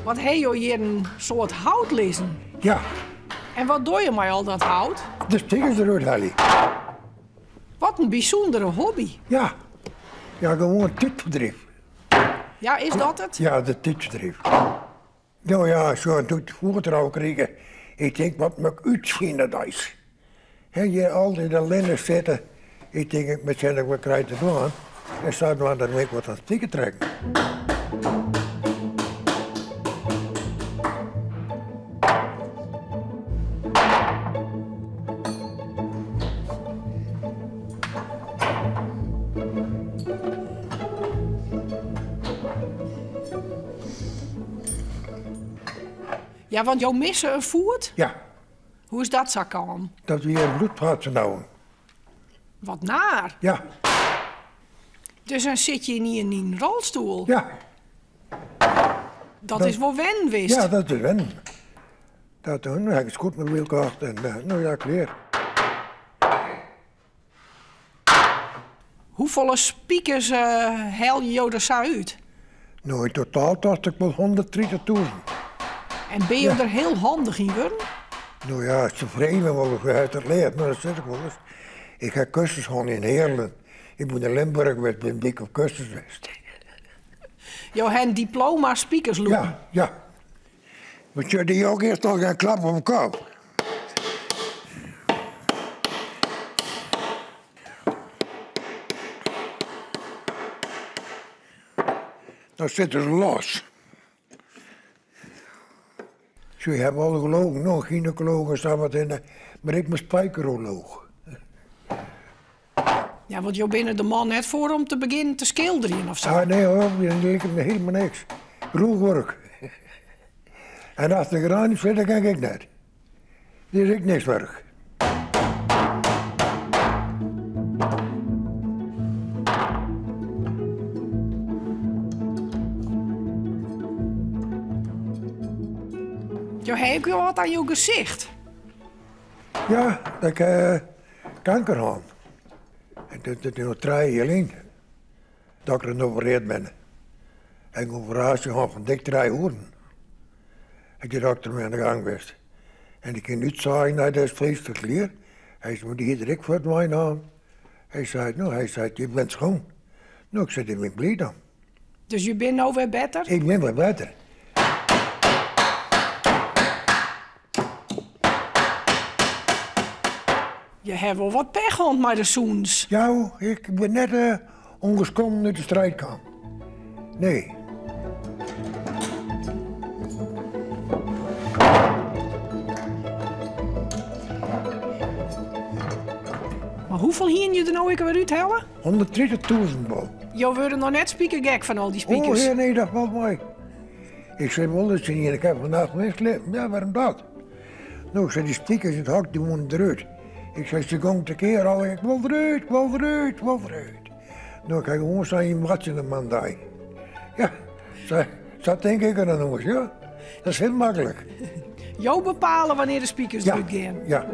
Wat ha jo hjir in soad hout lizzen? Ja. En wat dogge jo mei al dat hout? De spikers derút helje. Wat in bysûndere hobby. Ja. Ja, gewoan tiidferdriuw. Ja, is dat it? Ja, de tiidferdriuw. No ja, sjoch, doe't ik foartrou krige, ik tink, wat moat ik útfine deis? Hè, hjir altyd allinne sitte, ik tink, ik moat sjen dat ik wat krij te dwaan. En sadwaande bin ik wat oan it spikertrekken. Ja, want jo misse in foet? Ja. Hoe is dat sa kaam? Dat wie in bloedfaatvernauwing. Wat naar. Ja. Dus dan sit je yn in rolstoel? Ja. Dat is wol wennen wist? Ja, dat is wennen. Dat, dan ha ik it scootmobyl kocht en no ja, klear. Hoefolle spikers helje jo der sa út? No, yn totaal tocht ik wol hûnderttrittichtûzen. En binne jo der hiel handich yn wurden? No ja, se freegje my wolris hoe hast dat leard? No, dat sis ik wolris. Ik ha kursus hân yn Heerlen. Ik bin yn Limburg west, bin dik op kursus west. Jo ha in diploma spikers lûken? Ja, ja. Want sjoch, dy jong earst al in klap op 'e kop. Dan sitte se los. Sjoch, je hawwe alle gelogen, no, gynaekoloog en sa wat hinne, mar ik bin spijkeroloog. Ja, want jo binne de man net foar om te begjinnen te skilderjen of sa? Ah, nee hoor, dat liket my hielendal niks. Rûch wurk. En achter de geraniums sitte kin ik net. Dit is ek niks wurk. Jo ha ek wol wat oan jo gesicht. Ja, dat ik ha kanker hân. En dat is no trije jier lyn dat ik der operearre bin. Ha ik in operaasje hân fan dik trije oeren. Hat dy dokter mei oan de gang west. En dy kin útsaaien nei de fleesklier. Hy sei, mar dy hie der ek fuort meinaam. Hy sei, no, hy sei, je bent schoon. No, ik sei, dêr bin ik bliid om. Dus je binne no wer better? Ik bin wer better. Je ha wol wat pech hân mei de sûnens. Ja, ik bin net uh, ongeschonden út de strijd kaam. Nee. Mar hoefolle hiene je der no ek wer úthelle? 130.000 bal. Jo wurde noch net spikergek fan al dy spikers? Oh, nee, dat falt mei. Ik sei wol tsjin ien, ik ha fannacht misslept. Ja, wêrom dat? No, ik sei, dy spikers yn it hok, dy woene derút. Ik sei, se gongen tekear al, ik wol derút, ik wol derút, ik wol derút. No, ik ha gewoan sein, jim wachtsje de moandei. Ja, sa, sa tink ik der dan oer, ja. Dat is hiel maklik. Jo bepale wannear de spikers Ja, derút gean? ja.